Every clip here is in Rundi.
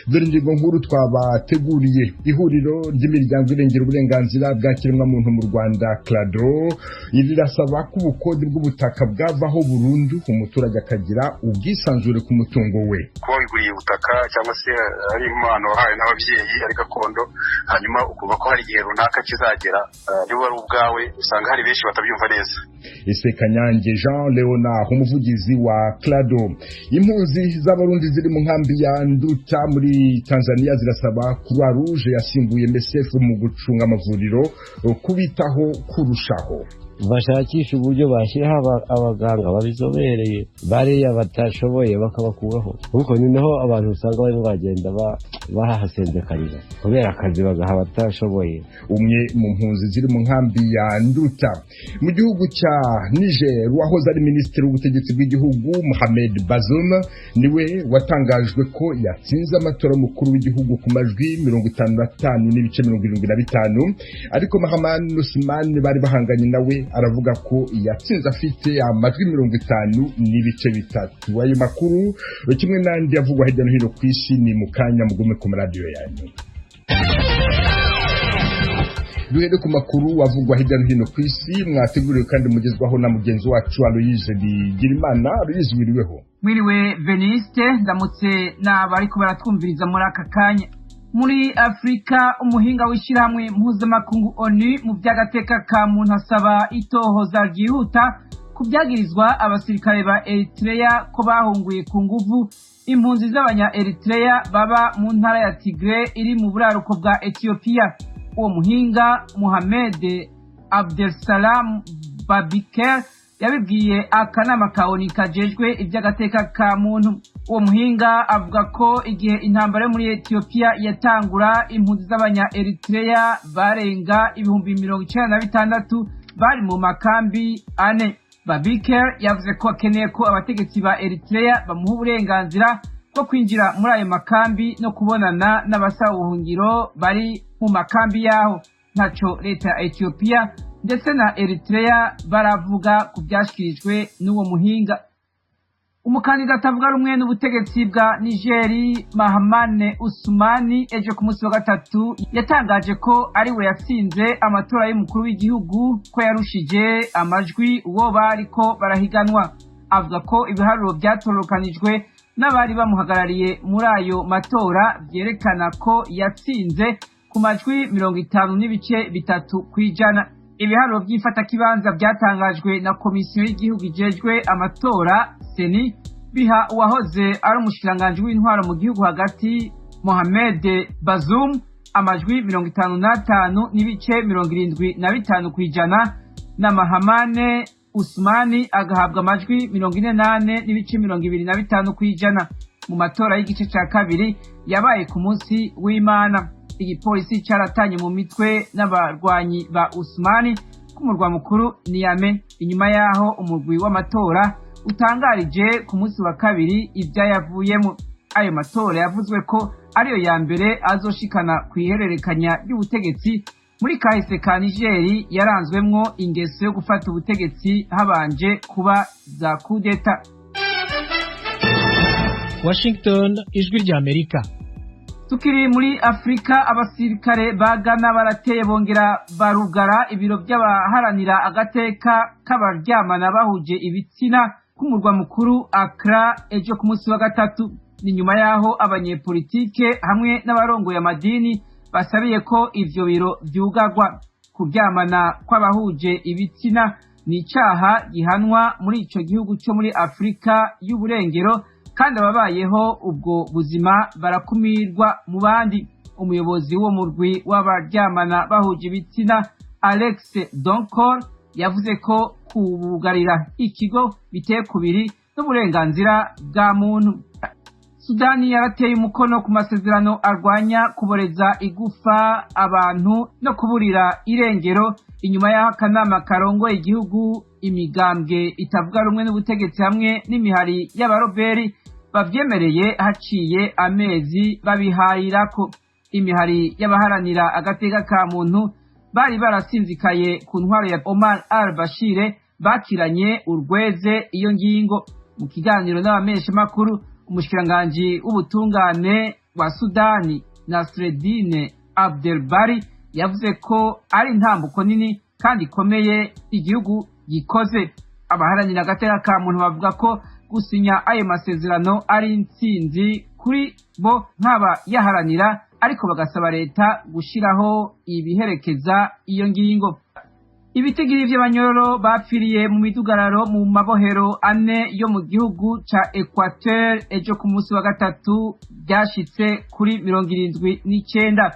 Dore ingingo nkuru twabateguriye. Ihuriro ry'imiryango irengera uburenganzira bwa kiremwamuntu mu Rwanda, CLADHO, rirasaba ko ubukode bw'ubutaka bwavaho burundu, umuturage akagira ubwisanzure ku mutungo we. Kuba wiguriye ubutaka cyangwa se ari impano wahawe n'ababyeyi, ari gakondo, hanyuma ukumva ko hari igihe runaka kizagera niba ari ubwawe, usanga hari benshi batabyumva neza. Isekanyange Jean Leonard, umuvugizi wa CLADHO. Impunzi z'Abarundi ziri mu nkambi ya Nduta muri Tanzania zirasaba Croix Rouge yasimbuye MSF mu gucunga amavuriro kubitaho kurushaho. Bashakisha uburyo bashyiraho abaganga babizobereye, bariya batashoboye bakabakuraho, kuko ni naho abantu usanga barimo bagenda bahasendekarira kubera akazi bagaha abatashoboye. Umwe mu mpunzi ziri mu nkambi ya Nduta. Mu gihugu cya Niger, wahoze ari minisitiri w'ubutegetsi bw'igihugu Mohamed Bazoum niwe watangajwe ko yatsinze amatora y'umukuru w'igihugu ku majwi 55.75, ariko Mahamane Ousmane bari bahanganye nawe aravuga ko yatsinze afite amajwi 50.3. Ayo makuru kimwe n'andi avugwa hirya no hino ku isi ni mu kanya, mugume ku maradiyo yanyu. Duhere ku makuru avugwa hirya no hino ku isi, mwateguriwe kandi mugezwaho na mugenzi wacu Aloyse Bigirimana. Aloyse, wiriweho? Mwiriwe Veniste, ndamutse n'abariko baratwumviriza muri aka kanya. Muri Afurika, umuhinga w'ishyirahamwe mpuzamakungu ONU mu by'agateka ka muntu asaba itohoza ryihuta ku byagirizwa abasirikare ba Eritrea ko bahunguye ku nguvu impunzi z'abanya Eritrea baba mu ntara ya Tigre iri mu buraruko bwa Ethiopia. Uwo muhinga Mohamed Abdelsalam Babiker yabibwiye akanama ka ONU kajejwe iby'agateka ka muntu. Uwo muhinga avuga ko igihe intambara yo muri Ethiopia yatangura, impunzi z'abanya Eritrea barenga 96,000 bari mu makambi ane. Babiker yavuze ko akeneye ko abategetsi ba Eritrea bamuha uburenganzira bwo kwinjira muri ayo makambi no kubonana n'abasaba ubuhungiro bari mu makambi yaho. Ntaco leta ya Ethiopia ndetse na Eritrea baravuga ku byashyikirijwe n'uwo muhinga. Umukandida atavuga rumwe n'ubutegetsi bwa Nigeri Mahamane Usumani ejo ku munsi wa gatatu yatangaje ko ari we yatsinze amatora y'umukuru w'igihugu, ko yarushije amajwi uwo bariko barahiganwa. Avuga ko ibiharuro byatorokanijwe n'abari bamuhagarariye muri ayo matora byerekana ko yatsinze ku majwi 50.3%. Ibiharuro by'ifatakibanza byatangajwe na komisiyo y'igihugu ijejwe amatora, CENI, biha uwahoze ari umushikiranganji w'intwaro mu gihugu hagati Mohamed Bazoum amajwi 55.75% na Mahamane Usmani agahabwa amajwi 44.25% mu matora y'igice ca kabiri yabaye ku munsi w'Imana. Igipolisi caratanye mu mitwe n'abarwanyi ba Usmani ku murwa mukuru Niamey inyuma yaho umurwi w'amatora utangarije ku munsi wa kabiri ivyayavuyemo. Ayo matora yavuzwe ko ariyo ya mbere azoshikana ku ihererekanya ry'ubutegetsi muri kahise ka Nigeri yaranzwemwo ingeso yo gufata ubutegetsi habanje kuba za kudeta. Washington, Ijwi rya Amerika. Tukiri muri Afurika, abasirikare ba Ghana barateye bongera barugara ibiro by'abaharanira agateka k'abaryamana bahuje ibitsina k'umurwa mukuru Accra ejo ku munsi wa gatatu. Ni nyuma y'aho abanyepolitike hamwe n'abarongoye amadini basabiye ko ivyo biro vyugagwa. Kuryamana kw'abahuje ibitsina ni icaha gihanwa muri ico gihugu co muri Afurika y'uburengero, kandi ababayeho ubwo buzima barakumirwa mu bandi. Umuyobozi wo murwi w'abaryamana bahuje ibitsina Alex Donkor yavuze ko kubugarira ikigo biteye kubiri n'uburenganzira bwa muntu. Sudani yarateye umukono ku masezerano arwanya kuboreza igufa abantu no kuburira irengero, inyuma y'aho akanama karongoye igihugu, imigambwe itavuga rumwe n'ubutegetsi hamwe n'imihari y'abaroberi bavyemereye haciye amezi babiharirako. Imihari y'abaharanira agateka ka muntu bari barasinzikaye ku ntwaro ya Omar al-Bashir bakiranye urweze iyo ngingo. Mu kiganiro n'abamenyeshamakuru, umushikiranganji w'ubutungane wa Sudani Nasreddine Abdelbari yavuze ko ari intambuko nini kandi ikomeye igihugu gikoze. Abaharanira agateka ka muntu bavuga ko gusinya ayo masezerano ari intsinzi kuri bo nk'aba yaharanira, ariko bagasaba leta gushiraho ibiherekeza iyo ngingo. Ibitigiri vy'abanyororo bapfiriye mu midugararo mu mabohero ane yo mu gihugu ca Equateur ejo ku munsi wa gatatu byashitse kuri 79.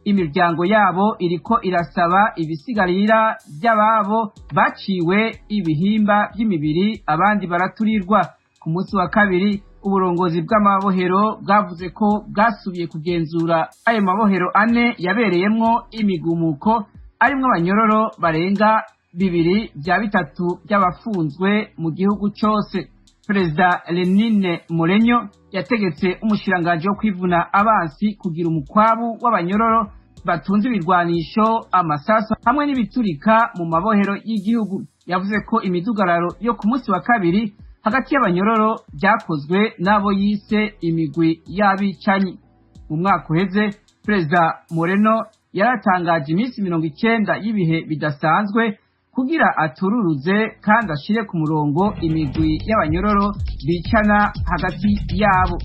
Imiryango yabo iriko irasaba ibisigarira by'ababo baciwe ibihimba by'imibiri, abandi baraturirwa. Ku munsi wa kabiri uburongozi bw'amabohero bwavuze ko bwasubiye kugenzura ayo mabohero ane yabereyemwo imigumuko, arimwo abanyororo barenga 2 bya 3 by'abafunzwe mu gihugu cose. Perezida Lenine Moreno yategetse umushikiranganji wo kwivuna abansi kugira umukwabu w'abanyororo batunze ibirwanisho, amasasu hamwe n'ibiturika mu mabohero y'igihugu. Yavuze ko imidugararo yo ku munsi wa kabiri hagati y'abanyororo byakozwe n'abo yise imigwi y'abicanyi. Mu mwaka uheze Perezida Moreno yaratangaje iminsi 90 y'ibihe bidasanzwe kugira atururuze kandi ashire ku murongo imigwi y'abanyororo bicana hagati yabo.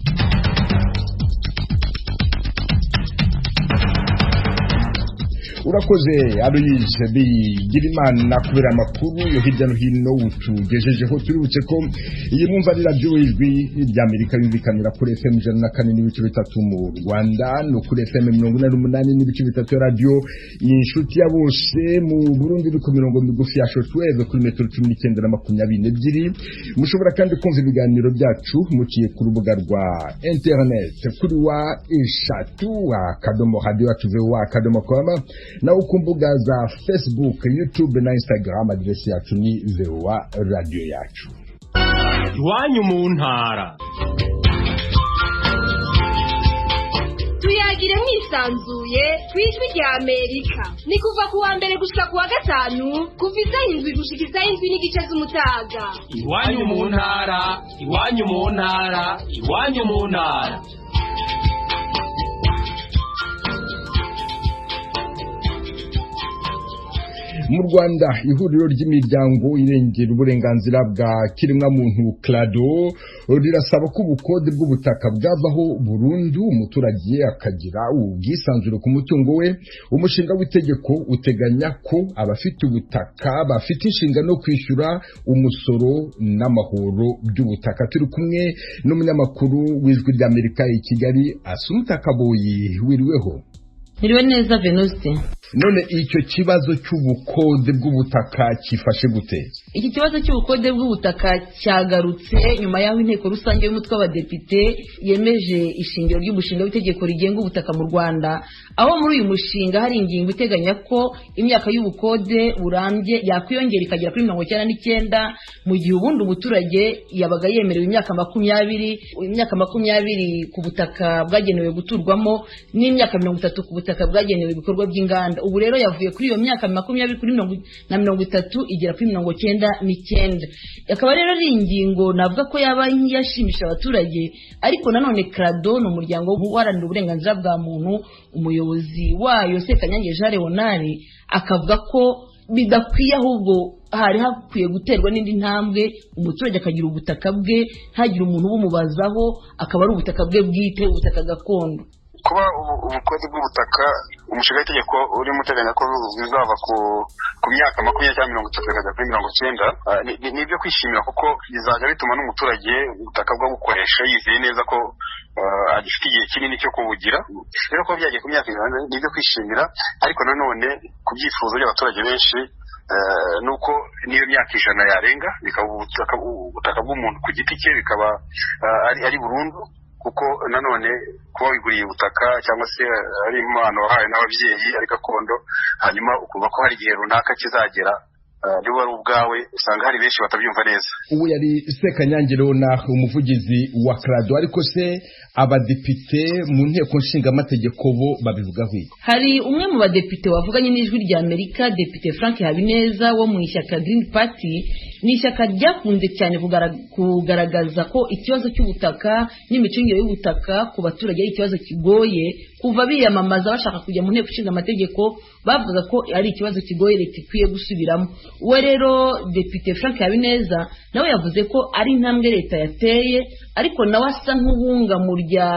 Urakoze Aloyse Bigirimana kubera amakuru yo hirya no hino utugejejeho. Tuributse ko iyi mwumva ari radiyo Ijwi ry'Amerika yumvikanira kuri FM 104.3 mu Rwanda, no kuri FM 88.3 ya radiyo Inshuti ya Bose mu Burundi, iri ku mirongo migufi ya shortwave kuri metero 19 na 22. Mushobora kandi kumva ibiganiro byacu muciye ku rubuga rwa internet kuri www.radioyacu.voa.com, naho ku mbuga za Facebook, YouTube na Instagram aderesi yacu ni VOA Radiyo Yacu. Iwanyu mu ntara. Tuyagire mwisanzuye ku Ijwi rya Amerika. Ni kuva ku wa mbere gushika ku wa gatanu, kuva isaha 7 gushika isaha 7:30 z'umutaga. Iwanyu mu ntara, iwanyu mu ntara, iwanyu mu ntara. Mu Rwanda, ihuriro ry'imiryango irengera uburenganzira bwa kiremwamuntu CLADHO rirasaba ko ubukode bw'ubutaka bwavaho burundu, umuturage akagira ubwisanzure ku mutungo we. Umushinga w'itegeko uteganya ko abafite ubutaka bafite inshingano yo kwishyura umusoro n'amahoro by'ubutaka. Turi kumwe n'umunyamakuru w'Ijwi ry'Amerika i Kigali, Asumta Kaboyi. Wiriweho? Niriwe neza, Venuste. None icyo kibazo cy'ubukode bw'ubutaka cyifashe gute? Iki kibazo cy'ubukode bw'ubutaka cyagarutse nyuma y'aho inteko rusange y'umutwe w'abadepite yemeje ishingiro ry'umushinga w'itegeko rigenga ubutaka mu Rwanda, aho muri uyu mushinga hari ingingo iteganya ko imyaka y'ubukode burambye yakwiyongera ikagera kuri 99, mu gihe ubundi umuturage yabaga yemerewe imyaka 20, imyaka 20 ku butaka bwagenewe guturwamo n'imyaka 30 ku butaka bwagenewe ibikorwa by'inganda. Ubu rero yavuye kuri iyo myaka 20 kuri mirongo na 30 igera kuri 99. Akaba rero ari ingingo navuga ko yaba yashimisha abaturage, ariko nanone CLADHO ni umuryango uharanira uburenganzira bwa muntu, umuyobozi wayo Sekanyange Jean Leonard akavuga ko bidakwiye, ahubwo hari hakwiye guterwa n'indi ntambwe, umuturage akagira ubutaka bwe, ntagire umuntu ubumubazaho, akaba ari ubutaka bwe bwite, ubutaka gakondo. Kuba ubukode bw'ubutaka umushinga w'itegeko urimo uteganya ko bizava ku myaka 20 cyangwa 30 bikajya kuri 90, ni ibyo kwishimira, kuko bizajya bituma n'umuturage ubutaka bwo bukoresha yizeye neza ko agifite igihe kinini cyo kubugira. Rero kuba byagiye ku myaka 100 ni ibyo kwishimira, ariko nanone ku byifuzo by'abaturage benshi nuko n'iyo myaka 100 yarenga, bikaba ubutaka bw'umuntu ku giti cye, bikaba ari burundu, kuko nanone kuba wiguriye ubutaka cyangwa se ari impano wahawe n'ababyeyi ari gakondo, hanyuma ukumva ko hari igihe runaka kizagera niba ari ubwawe, usanga hari benshi batabyumva neza. Ubu yari Sekanyange Leonard, umuvugizi wa CLADHO. Ariko se abadepite mu nteko nshingamategeko bo babivugaho iki? Hari umwe mu badepite wavuganye n'Ijwi rya Amerika, Depite Frank Habineza wo mu ishyaka Green Party. Ni ishyaka ryakunze cyane kugaragaza ko ikibazo cy'ubutaka n'imicungire y'ubutaka ku baturage ari ikibazo kigoye. Kuva biyamamaza bashaka kujya mu nteko ishinga amategeko, bavuga ko ari ikibazo kigoye leta ikwiye gusubiramo. We rero Depite Frank Habineza nawe yavuze ko ari intambwe leta yateye, ariko nawe asa nk'uwunga mu rya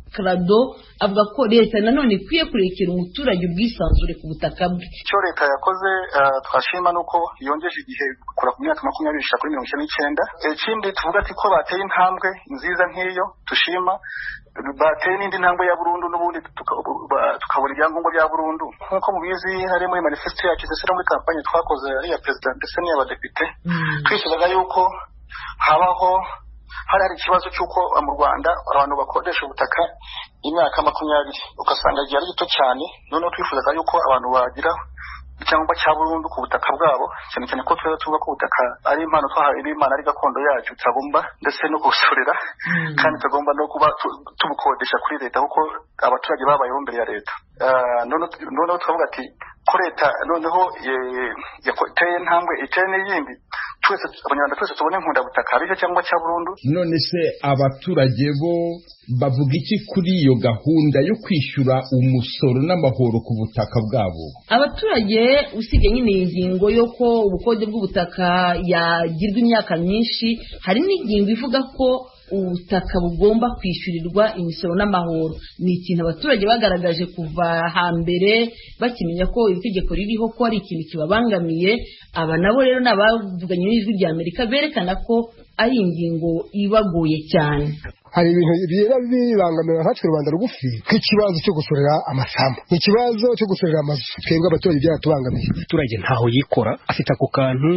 Krado, avuga ko leta nanone ikwiye kurekera umuturage ubwisanzure ku butaka bwe. Icyo leta yakoze twashima ni uko yongeje igihe kura ku myaka 20 gushika kuri 99. Ikindi tuvuga ati ko bateye intambwe nziza nk'iyo tushima, bateye n'indi ntambwe ya burundu, n'ubundi tukabona ibyangombwa bya burundu. Nk'uko mubizi, hari muri manifesto yacu ndetse no muri kampanye twakoze, ari iya perezida ndetse n'iy'abadepite, twifuzaga yuko habaho hari ikibazo cy'uko mu Rwanda abantu bakodesha ubutaka imyaka 20, ugasanga igihe ari gito cyane. Noneho twifuzaga yuko abantu bagira icyangombwa cya burundu ku butaka bwabo, cyane cyane ko twari tuvuga ko ubutaka ari impano twahawe n'Imana, ari gakondo yacu, tutagomba ndetse no kubusorera, kandi tugomba no kuba tubukodesha kuri leta, kuko abaturage babayeho mbere ya leta. Noneho tukavuga ati ko leta noneho iteye intambwe, iteye n'iyindi, twese Abanyarwanda twese tubone inkundabutaka, ari cyo cyangwa cya burundu. None se abaturage bo bavuga iki kuri iyo gahunda yo kwishyura umusoro n'amahoro ku butaka bwabo? Abaturage, usibye nyine iyi ngingo y'uko ubukode bw'ubutaka yagirwa imyaka myinshi, hari n'ingingo ivuga ko ubutaka bugomba kwishyurirwa imisoro n'amahoro. Ni ikintu abaturage bagaragaje kuva hambere bakimenya ko iri tegeko ririho, ko ari ikintu kibabangamiye. Aba nabo rero ni abavuganye n'Ijwi rya Amerika, berekana ko ari ingingo ibagoye cyane. Hari ibintu bigenda bibangamira nkatwe rubanda rugufi, nk'ikibazo cyo gusorera amasambu, ikibazo cyo gusorera amazu. Twebwe abaturage byaratubangamiye. Umuturage ntaho yikora, afite ako kantu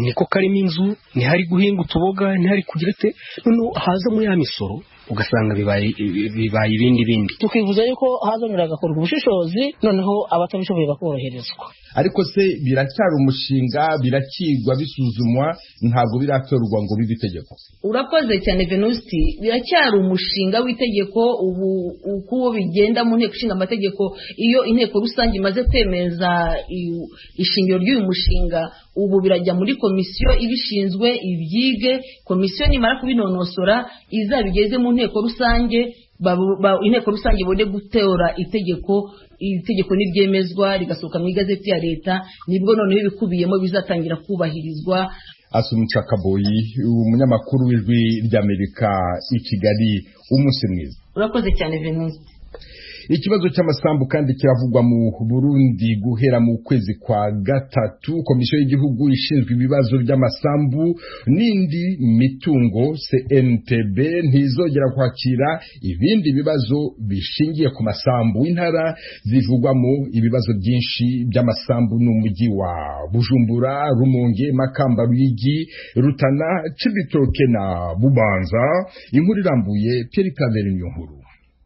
niko karimo inzu, ntihari guhinga utuboga, ntihari kugira ate. Noneho hazamo ya misoro, ugasanga bibaye ibindi bindi. Tukivuza yuko hazongera hagakorwa ubushishozi, noneho abatabishoboye bakoroherezwa. Ariko se biracyari umushinga, birakigwa, bisuzumwa, ntabwo biratorwa ngo bibe itegeko? Urakoze cyane, Venusti. Biracyari umushinga w'itegeko. Ubu uko bigenda mu nteko ishinga amategeko, iyo inteko rusange imaze kwemeza ishingiro ry'uyu mushinga, ubu birajya muri komisiyo ibishinzwe ibyige. Komisiyo nimara kubinonosora izabigeze mu nteko rusange, inteko rusange ibone gutora itegeko. Itegeko niryemezwa rigasohoka mu igazeti ya leta, nibwo noneho ibikubiyemo bizatangira kubahirizwa. Asumta Kaboyi, umunyamakuru w'Ijwi ry'Amerika i Kigali, umunsi mwiza. Urakoze cyane, Venuste. Ikibazo cy'amasambu kandi kiravugwa mu Burundi. Guhera mu kwezi kwa gatatu, komisiyo y'igihugu ishinzwe ibibazo by'amasambu n'indi mitungo CNTB ntizongera kwakira ibindi bibazo bishingiye ku masambu. Intara zivugwamo ibibazo byinshi by'amasambu n'umujyi wa Bujumbura, Rumonge, Makamba, Ruyigi, Rutana, Cibitoke na Bubanza. Inkuru irambuye, Pierre Claver Niyonkuru.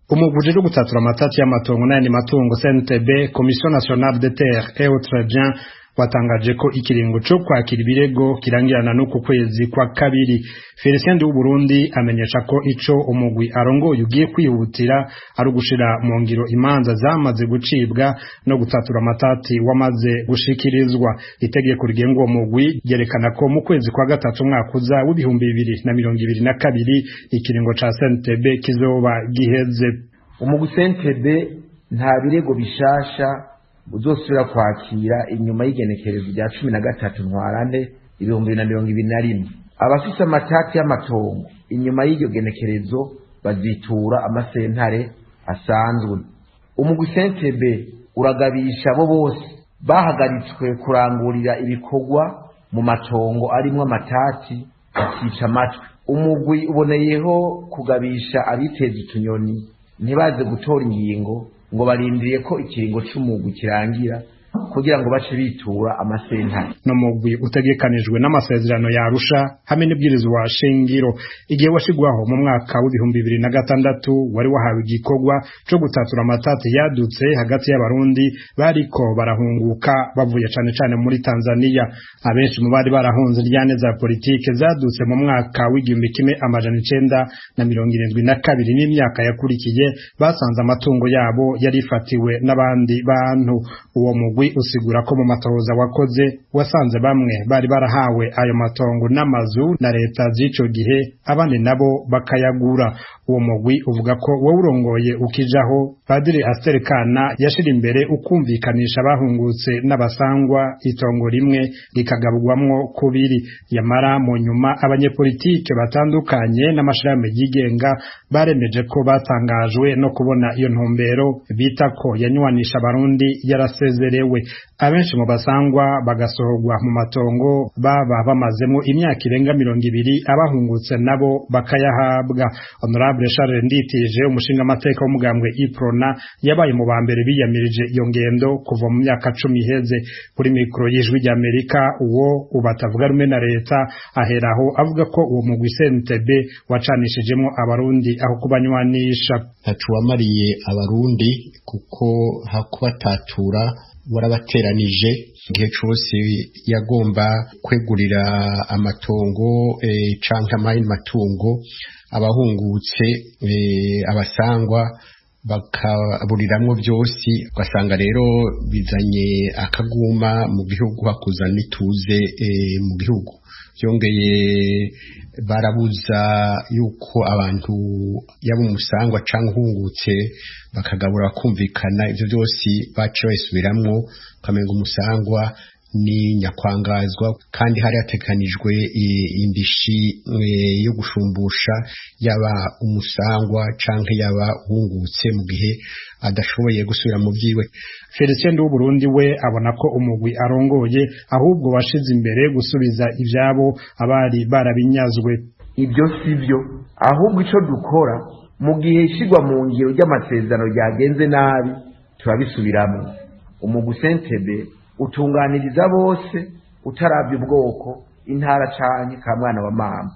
Umugwi ujejwe gutatura amatati y'amatongo n'ayandi matungo CNTB, Commission Nationale des Terres et Autres Biens, watangaje ko ikiringo cyo kwakira ibirego kirangirana n'uku kwezi kwa kabiri. Felicien Burundi amenyesha ko ico umugwi arongoye ugiye kwihutira ari ugushira mu ngiro imanza zamaze gucibwa no gutatura amatati wamaze gushikirizwa. Itegeko rigenga uwo mugwi ryerekana ko mu kwezi kwa gatatu umwaka uza w'2022 ikiringo ca CNTB kizoba giheze. Umugwi CNTB nta birego bishasha uzosubira kwakira inyuma y'igenekerezo rya 13 Ntwarante 2021. Abafise amatati y'amatongo inyuma y'iryo genekerezo bazitura amasentare asanzwe. Umugwi CNTB uragabisha abo bose bahagaritswe kurangurira ibikorwa mu matongo arimwo amatati bakica amatwi. Umugwi uboneyeho kugabisha abiteza utunyoni ntibaze gutora ingingo ngo barindiriye ko ikiringo c'umugwi kirangira kugira ngo bace bitura amasentare. No mugwi utegekanijwe n'amasezerano ya Arusha hamwe n'ibwirizwa shingiro. Igihe washigwaho mu mwaka w'2006, wari wahawe igikorwa co gutatura amatati yadutse hagati y'Abarundi bariko barahunguka bavuye cane cane muri Tanzania. Abenshi mu bari barahunze iryane za politike zadutse mu mwaka w'1972 n'imyaka yakurikiye, basanze amatungo yabo yarifatiwe n'abandi bantu. Uwo mugwi Usigura ko mu matohoza wakoze wasanze bamwe bari barahawe ayo matongo n'amazu na leta z'ico gihe, abandi nabo bakayagura. Uwo mugwi uvuga ko wawurongoye ukijaho Padiri Aster Kana yashira imbere ukumvikanisha abahungutse n'abasangwa, itongo rimwe rikagabugwamwo kubiri. Yamara mu nyuma abanyepolitike batandukanye n'amashirahamwe yigenga baremeje ko batangajwe no kubona iyo ntumbero bita ko yanywanisha Abarundi yarasezerewe. Abenshi mu basangwa bagasohorwa mu matongo baba bamazemo imyaka irenga 20, abahungutse nabo bakayahabwa. Honorable Charles Nditije, umushinga amateka w'umugambwe Iprona, yabaye mu ba mbere biyamirije iyo ngendo kuva mu myaka 10 iheze. Kuri mikoro y'Ijwi ry'Amerika, uwo ubatavuga rumwe na leta aheraho avuga ko uwo mugwi CNTB wacanishijemo Abarundi aho kubanywanisha. Ntacu wamariye Abarundi kuko hakubatatura warabateranije. Igihe cose yagomba kwegurira amatongo canke amayindi matungo abahungutse, abasangwa bakaburiramwo vyose, ugasanga rero bizanye akaguma mu gihugu, hakuzana ituze mu gihugu. Byongeye barabuza yuko abantu yaba umusangwa canke uhungutse bakagabura bakumvikana. Ivyo byose baciye babisubiramwo, ukamenga umusangwa ni nyakwangazwa, kandi hari hategekanijwe indishi yo gushumbusha yaba umusangwa canke yaba uhungutse mu gihe adashoboye gusubira mu vyiwe. Felicien Nduwuburundi we abona ko umugwi arongoye ahubwo washize imbere gusubiza ivyabo abari barabinyazwe. Ibyo sivyo, ahubwo ico dukora mu gihe ishigwa mu ngiro ry'amasezerano ryagenze nabi turabisubiramwo. Umugwi CNTB utunganiriza bose utaravye ubwoko, intara canke ka mwana wa mama.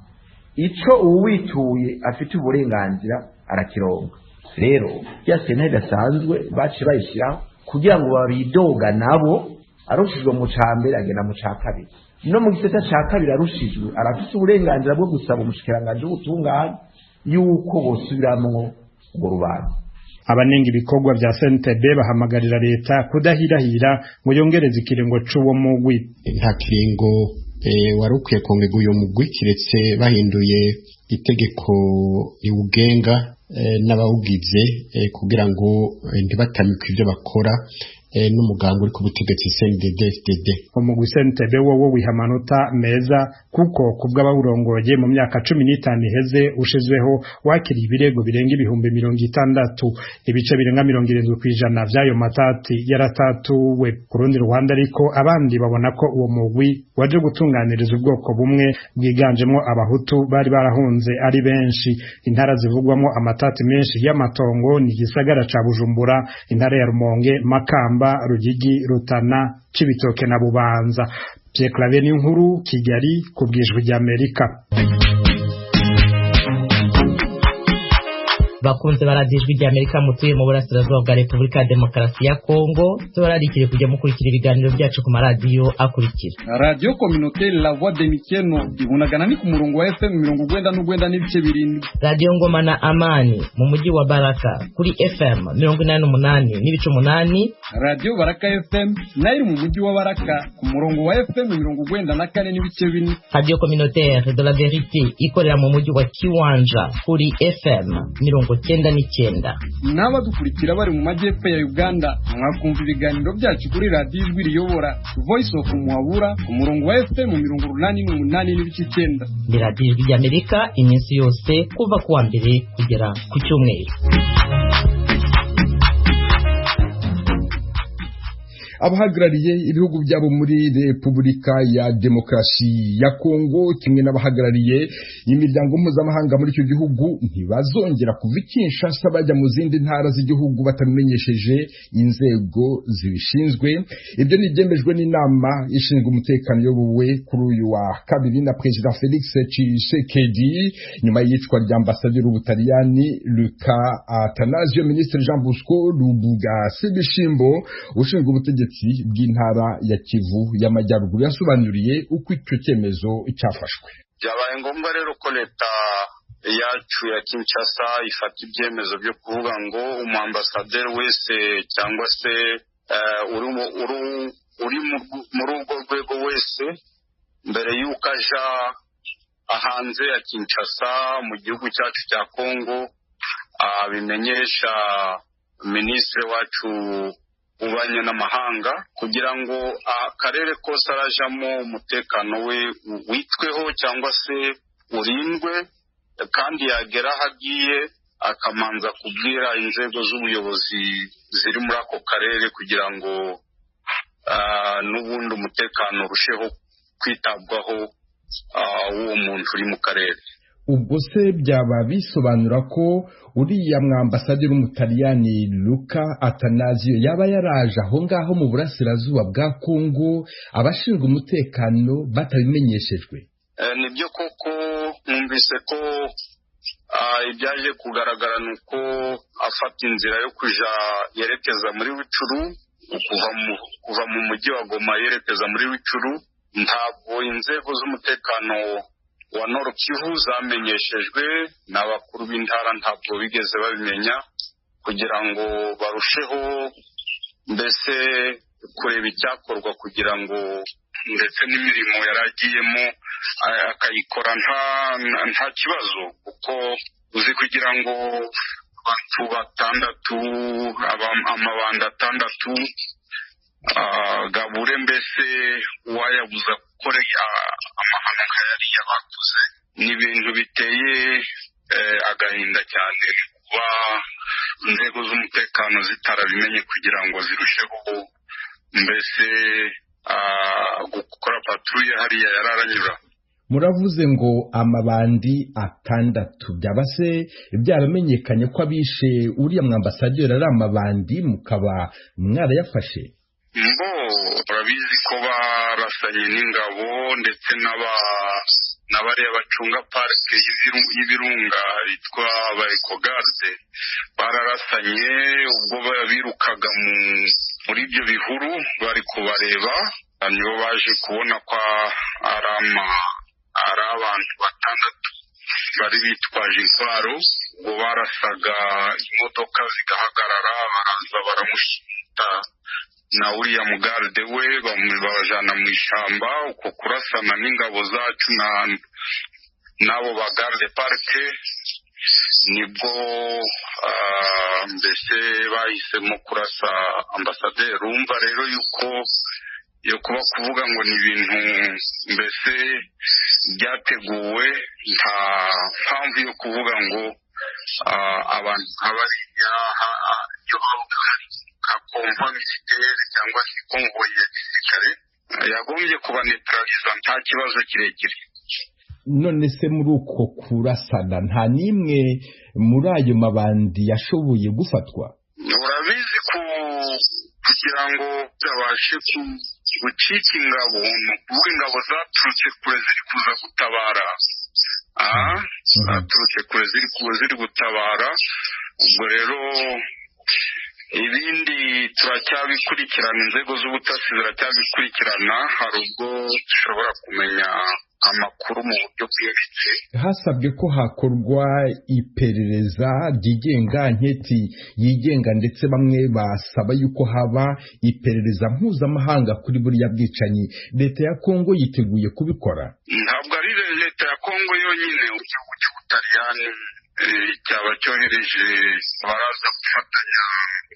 Ico uwituye afite uburenganzira arakironka. Rero ya sentare idasanzwe baciye bayishyiraho kugira ngo babidoga nabo, arushijwe mu ca mbere agenda mu ca kabiri, no mu gisata ca kabiri arushijwe arafise uburenganzira bwo gusaba umushikiranganji w'ubutungane yuko bosubiramwo urwo rubanza. Abanenga ibikorwa vya CNTB bahamagarira leta kudahirahira ngo yongereze ikiringo c'uwo mugwi. Nta kiringo wari ukwiye kongerwa uyo mugwi, kiretse bahinduye itegeko riwugenga n'abawugize kugira ngo ntibatamikwe ivyo bakora n'umugambi uri ku butegetsi CNDD-FDD. Umugwi CNTB wowo wiha amanota meza kuko kubw'abawurongoye mu myaka 15 iheze ushizweho wakiriye ibirego birenga 60,000, ibice birenga 70% vy'ayo matati yaratatuwe. Ku rundi ruhande ariko abandi babona ko uwo mugwi waje gutunganiriza ubwoko bumwe bwiganjemwo Abahutu bari barahunze ari benshi. Intara zivugwamwo amatati menshi y'amatongo ni igisagara ca Bujumbura, intara ya Rumonge, Makamba, Rugigi, Rutana, Cibitoke na Bubanza. Pierre Claver Niyonkuru, Kigali, ku bw'Ijwi ry'Amerika. Bakunze baradiyo Ijwi ry'Amerika mutuye mu burasirazuba bwa Repubulika ya Demokarasi ya Kongo, tubararikire kujya mukurikira ibiganiro byacu ku maradiyo akurikira: Radiyo Communautaire La Voix de Mikeno ibunagana ni ku murongo wa FM 97.7, Radiyo Ngoma na Amani mu mujyi wa Baraka kuri FM 88.8, Radiyo Baraka FM nayo iri mu mujyi wa Baraka ku murongo wa FM 94.4, Radiyo Communautaire de la Verite ikorera mu mujyi wa Kiwanja kuri FM 99. N'abadukurikira bari mu majyepfo ya Uganda mwakumva ibiganiro byacu kuri radiyo Ijwi Riyobora Voice of Muhabura ku murongo wa FM 88.9. Ni radiyo Ijwi ry'Amerika iminsi yose kuva ku wa mbere kugera ku cyumweru. Abahagarariye ibihugu byabo muri Repubulika ya Demokarasi ya Kongo kimwe n'abahagarariye imiryango mpuzamahanga muri icyo gihugu ntibazongera kuva i Kinshasa bajya mu zindi ntara z'igihugu batabimenyesheje inzego zibishinzwe. Ibyo ni ibyemejwe n'inama ishinzwe umutekano iyobowe kuri uyu wa kabiri na Perezida Felix Tshisekedi nyuma y'iyicwa rya ambasaderi w'Ubutaliyani Luca Atanasio. Minisitiri Jean Bosco Lubuga Sebishimbo ushinzwe ubutegetsi bw'intara ya Kivu y'Amajyaruguru yasobanuriye uko icyo cyemezo cyafashwe. Byabaye ngombwa rero ko leta yacu ya Kinshasa ifata ibyemezo byo kuvuga ngo umuambasaderi wese cyangwa se uri Uri muri urwo rwego wese, mbere y'uko aja hanze ya Kinshasa mu gihugu cyacu cya Kongo, abimenyesha minisitiri wacu ubanye n'amahanga, kugira ngo akarere kose arajamo umutekano we witweho cyangwa se urindwe, kandi yagera aho agiye akamanza kubwira inzego z'ubuyobozi ziri muri ako karere, kugira ngo n'ubundi umutekano urusheho kwitabwaho w'uwo muntu uri mu karere. Ubwo se byaba bisobanura ko uriya mwambasaderi w'Umutaliyani Luca Atanasio yaba yaraje aho ngaho mu burasirazuba bwa Kongo abashinzwe umutekano batabimenyeshejwe? Nibyo koko, numvise ko ibyaje kugaragara ni uko afata inzira yo kuja yerekeza muri Rucuru, kuva mu mujyi wa Goma yerekeza muri Rucuru. Ntabwo inzego z'umutekano wa Nord Kivu zamenyeshejwe, n'abakuru b'intara ntabwo bigeze babimenya, kugira ngo barusheho mbese kureba icyakorwa, kugira ngo ndetse n'imirimo yaragiyemo akayikora nta kibazo, kuko uzi kugira ngo abantu batandatu, amabanda atandatu gabure mbese uwayabuza gukora amahano nka yariya bakoze. Ni ibintu biteye agahinda cyane kuba inzego z'umutekano zitarabimenye kugira ngo zirusheho mbese gukora patrouille hariya yararanyura. Muravuze ngo amabandi atandatu, byaba se byaramenyekanye ko abishe uriya mwambasaderi ari amabandi, mukaba mwarayafashe? Mbo urabizi ko barasanye n'ingabo ndetse n'abariya bacunga parike y'ibirunga yitwa ba ecogarde, bararasanye ubwo birukaga muri ibyo bihuru bari kubareba, nibo baje kubona ko ari abantu batandatu bari bitwaje intwaro. Ubwo barasaga imodoka zigahagarara, baraza baramushinta na uriya mugarde we, babajana mu ishyamba. Uko kurasana n'ingabo zacu n'abo ba garde parike, nibwo mbese bahisemo kurasa ambasaderi. Urumva rero yuko yo kuba kuvuga ngo ni ibintu mbese byateguwe, nta mpamvu yo kuvuga ngo abantu nk'abariya nka konvoi militaire cyangwa se konvoyi ya gisirikare yagombye kubanetraliza nta kibazo kirekire. None se muri uko kurasana nta n'imwe muri ayo mabandi yashoboye gufatwa? Urabizi ko kugira ngo babashe gucika ingabo, ni ukuvuga ingabo zaturutse kure ziri kuza gutabara, zaturutse kure ziri gutabara. Ubwo rero ibindi turacyabikurikirana, inzego z'ubutasi ziracyabikurikirana, hari ubwo dushobora kumenya amakuru mu buryo bwimbitse. Hasabwe ko hakorwa iperereza ryigenga, nketi yigenga, ndetse bamwe basaba yuko haba iperereza mpuzamahanga kuri buriya bwicanyi. Leta ya Kongo yiteguye kubikora? Ntabwo ari leta ya Kongo yonyine, igihugu cy'Ubutaliyani cyaba cyohereje baraza gufatanya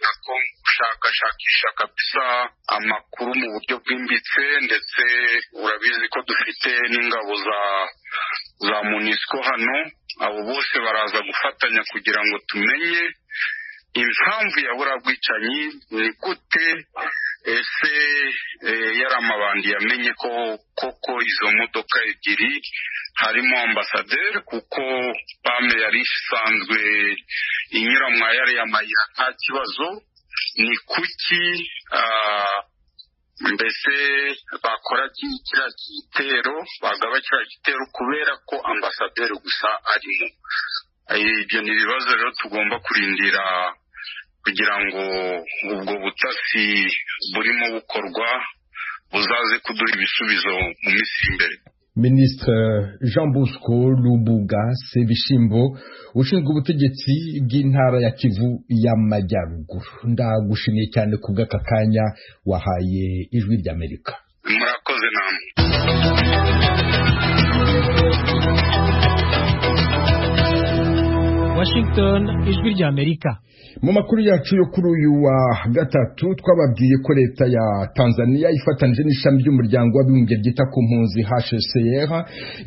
na Kongo gushakashakisha kabisa amakuru mu buryo bwimbitse, ndetse urabizi ko dufite n'ingabo za MONUSCO hano. Abo bose baraza gufatanya kugira ngo tumenye impamvu ya buriya bwicanyi, ni gute ese yari amabandi yamenye ko koko izo modoka ebyiri harimo ambasaderi, kuko pame yari isanzwe inyura mwa yariya mayira nta kibazo. Ni kuki mbese bakora kiriya gitero, bagaba kiriya gitero kubera ko ambasaderi gusa arimo? Ibyo ni ibibazo rero tugomba kurindira kugira ngo ubwo butasi burimo bukorwa buzaze kuduha ibisubizo mu minsi imbere. Ministre Jean Bosco Lubuga Sebishimbo, ushinzwe ubutegetsi bw'intara ya Kivu y'Amajyaruguru, ndagushimiye cyane kubw'aka kanya wahaye Ijwi ry'Amerika. Murakoze namwe. Washington, Ijwi ry'Amerika. Mu makuru yacu yo kuri uyu wa gatatu twababwiye ko leta ya Tanzania ifatanije n'ishami ry'umuryango w'abibumbye ryita ku mpunzi HCR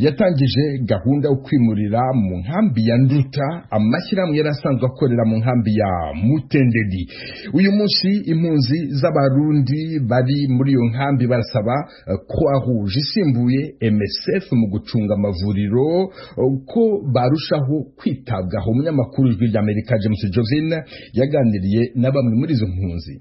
yatangije gahunda yo kwimurira mu nkambi ya Nduta amashyirahamwe yari asanzwe akorera mu nkambi ya Mutenderi. Uyu munsi impunzi z'Abarundi bari muri iyo nkambi barasaba Croix Rouge isimbuye MSF mu gucunga amavuriro ko barushaho kwitabwaho. Umunyamakuru w'Ijwi ry'Amerika James Jovin yaganiriye na bamwe muri izo mpunzi.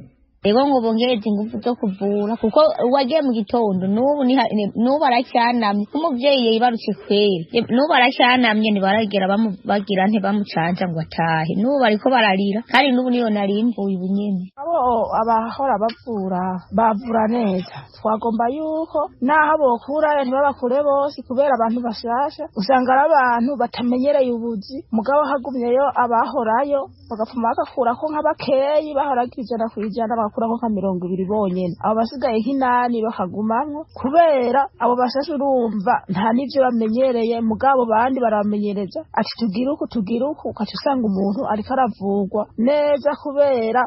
Ego ngo bongereze ingufu zo kuvura, kuko wagiye mu gitondo n'ubu aracyanamye, umuvyeyi yibarutse kweri n'ubu aracyanamye, ntibaragera bagira ntibamucanja ngo atahe, n'ubu bariko bararira kandi n'ubu niyo narimvuye ubu nyene. Abo abahora bavura bavura neza, twagomba yuko naho bokura ntibabakure bose, kubera abantu bashasha usanga ari abantu batamenyereye ubuzi, mugabo hagumyeyo abahorayo bagapfuma bagakurako nk'abakeyi bahoraga 100% bakurako nka 20 bonyene, abo basigaye nk'inani bakagumamwo, kubera abo bashasha urumva nta n'ivyo bamenyereye, mugabo bandi baramenyereza ati tugira uku tugira uku, ukaca usanga umuntu ariko aravugwa neza kubera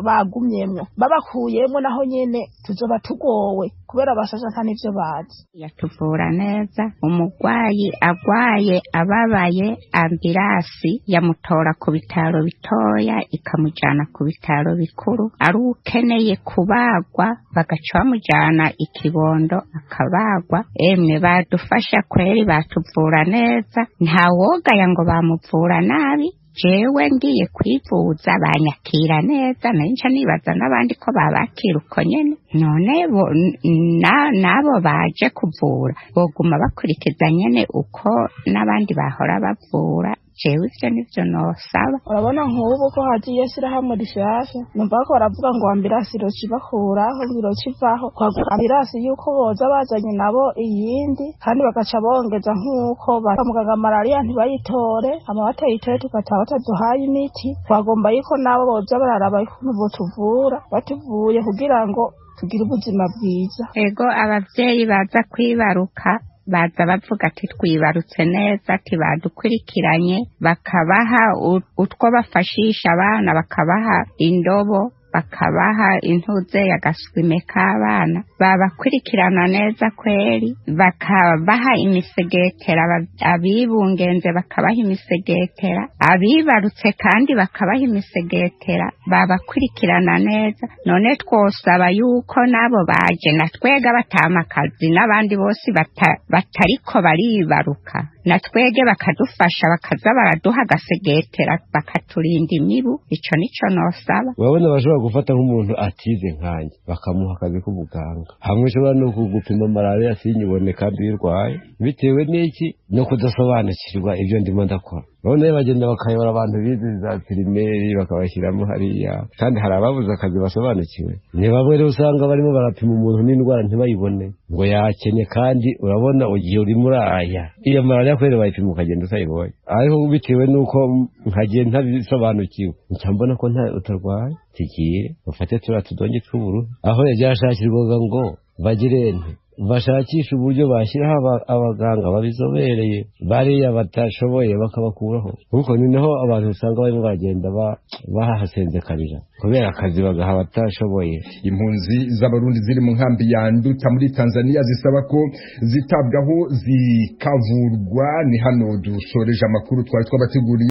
bagumyemwo, babakuyemwo naho nyene tuzoba tugowe kubera abashasha nta n'ivyo bazi. Yatuvura neza, umugwayi agwaye ababaye ambirasi yamutora ku bitaro bitoya ikamujana ku bitaro bikuru, ari ukeneye kubagwa bagaca bamujana ikibondo akabagwa. Emwe badufasha kweri, batuvura neza, nta wogaya ngo bamuvura nabi. Jewe ngiye kwivuza banyakira neza, nari nibaza n'abandi ko babakira uko nyene. None nabo baje kuvura boguma bakurikiza nyene uko n'abandi bahora bavura. Jewe ivyo nivyo nosaba. Urabona nk'ubu ko hagiye shyirahamwe rishasha, numva ko baravuga ngo ambirasi irocibakuraho irocivaho, kwagura ambirasi yuko boza bazanye nabo iyindi, kandi bagaca bongeza nk'uko muganga malariya ntibayitore, hama batayitore tugataha bataduhaye imiti. Twagomba yuko nabo boza bararaba ukuntu botuvura, batuvuye kugira ngo tugire ubuzima bwiza. Ego abavyeyi baza kwibaruka baza bavuga ati twibarutse neza, ati badukurikiranye, bakabaha utwo bafashisha abana, bakabaha indobo, bakabaha intuze agaswime k'abana, babakurikirana neza kweri, bakabaha imisegetera, abibungenze bakabaha imisegetera, abibarutse kandi bakabaha imisegetera, babakurikirana neza. None twosaba yuko nabo baje na twega batamakazi n'abandi bose batariko baribaruka, na twege bakadufasha, bakaza baraduha agasegetera, bakaturinda imibu. Ico nico nosaba. Urabona bashobora gufata nk'umuntu atize nkanjye bakamuha akazi k'ubuganga, hamwe ushobora no kugupima malariya sinyibone kandi uyirwaye, bitewe n'iki? No kudasobanukirwa ibyo ndimo ndakora. None bagenda bakayobora abantu bize za pirimeri bakabashyiramo hariya, kandi hari ababuze akazi basobanukiwe. Ni bamwe rero usanga barimo barapima umuntu n'indwara ntibayibone ngo yakenye, kandi urabona igihe urimo uraya iyo malariya kweri bayipima ukagenda utayibonye, ariko bitewe n'uko nkagiye ntabisobanukiwe nca mbona ko nta utarwaye, tugiye bafate turiya tudonge tw'ubururu aho yaryashakirwaga ngo bagirente bashakisha uburyo bashyiraho abaganga babizobereye, bariya batashoboye bakabakuraho, kuko ni naho abantu usanga barimo bagenda bahasenzekarira kubera akazi bagaha abatashoboye. Impunzi z'Abarundi ziri mu nkambi ya Nduta muri Tanzania zisaba ko zitabwaho zikavurwa. Ni hano dusoreje amakuru twari twabateguriye.